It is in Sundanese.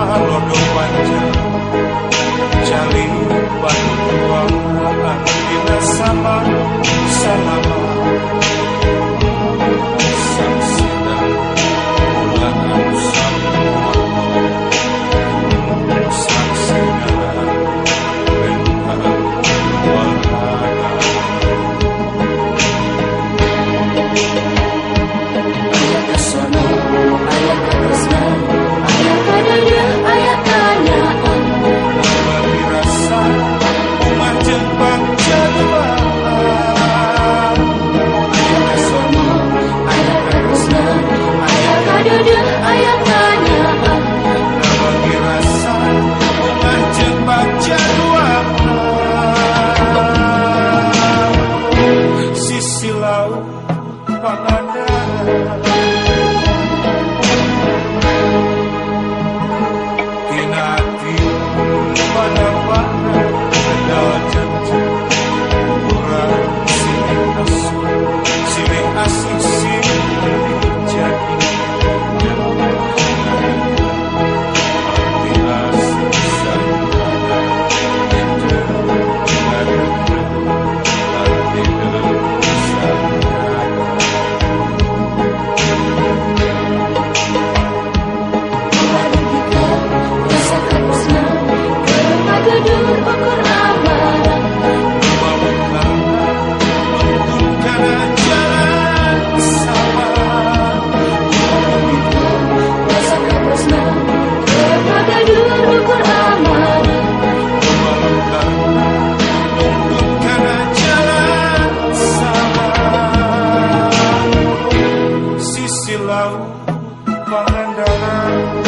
Lodo panjang jali batu dina sama salama saksina bulan anu sampurna saksina bentang warna. Aya ka sono, aya ka Kresna, aya ka dede, aya ka nyaah. Bagi rasa umah jeung bagja duaan. Aya ka sono, aya ka Kresna, aya ka dede, aya ka nyaah. Bagi rasa umah jeung bagja duaan. Sisi laut Pangandaran Tinati mana-mana kendal janji urang silih asuh silih asih silih jadi hati asih saudara hati saudara. Gadur ukur amarah, nuntun kana jalan salah. Rasa kapresna, gadur ukur amarah, nuntun kana jalan salah. Sisi laut Pangandaran.